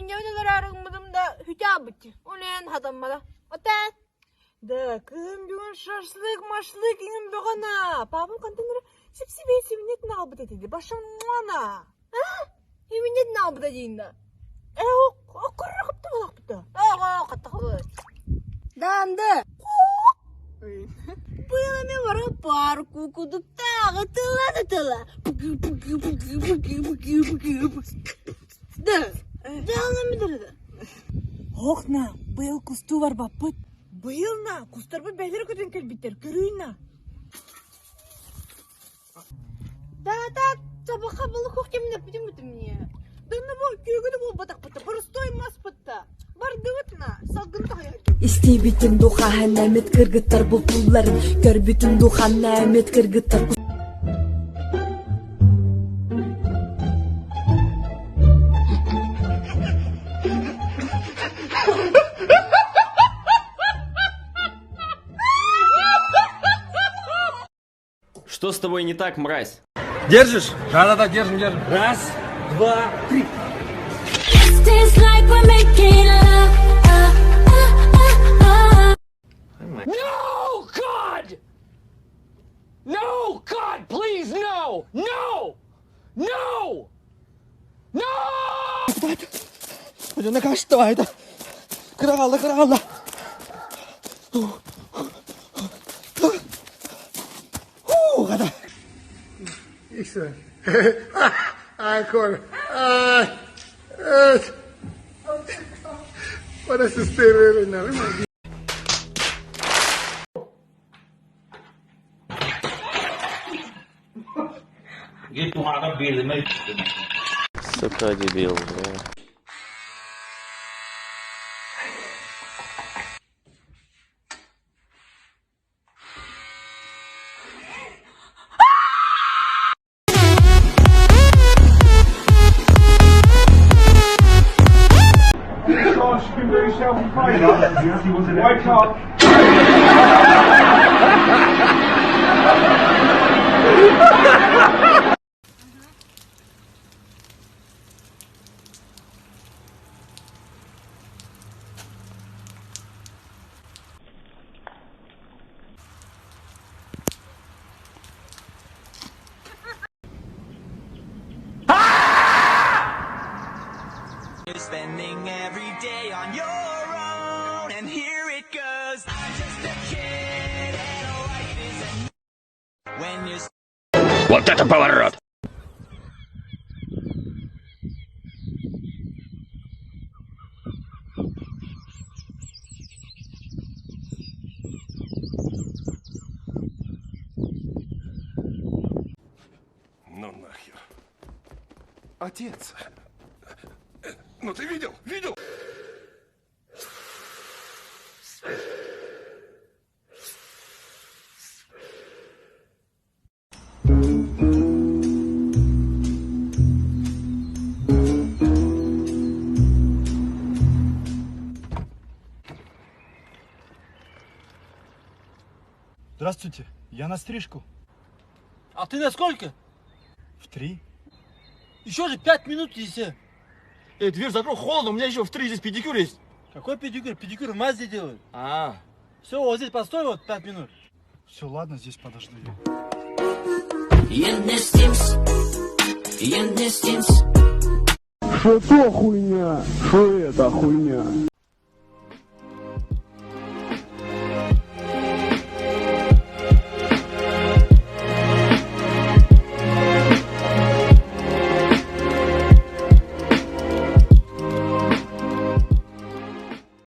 Инньэбин ылараары гыммытым да, хүтэ Онон хатаммата. Отаа. Да, кыһын бүгүн шашлык, машлык иҥин бөҕөнө. Папам хантан эрэ сип-сибиэ сибинньэтин аҕалбыт этэ дии. Башаммана. Сибинньэтин аҕалбыта диин да. Э, оккоррохопто буолахпыта. Ого, хаттахыбыт. Данды. Быйыл эмиэ бары паар кукудуктааҕы тыла да тыла. Да. Да, Ох на, быйыл кустуу барбаппыт. Быйыл на, кустарбыт бэйэлэрэ көтөн кэлбиттэр, көрүй на. Да, да, табаха балык кемнеппитим мне. Да ну бу күөгүнү буолбатахпыта, простой маспытта. Бардыбыт на, салгын таһыйар. Истибитим духаһын эмит кыргыттар бултуулларын, көрбүтүм духанна эмит кыргыттар Что с тобой не так, мразь? Держишь? Да-да-да, держим, держим. Раз, два, три. Tastes like we're making love. No, God! No, God, please, no! No! No! No! Ne kaçtı ayda? Kıra kaldı, kıra kaldı. Kadar. Сука, дебил, бля. Spending every day on your own, and here it goes. I'm just a kid, and life is a when you're Вот это поворот! Ну нахер. Отец. Ну ты видел? Видел? Здравствуйте, я на стрижку. А ты на сколько? В три. Еще же пять минут если. Эй, дверь закрой, холодно, у меня еще в три здесь педикюр есть. Какой педикюр? Педикюр в мазе делают. А, Все, вот здесь постой вот пять минут. Все, ладно, здесь подожду я. Что то хуйня, что это хуйня.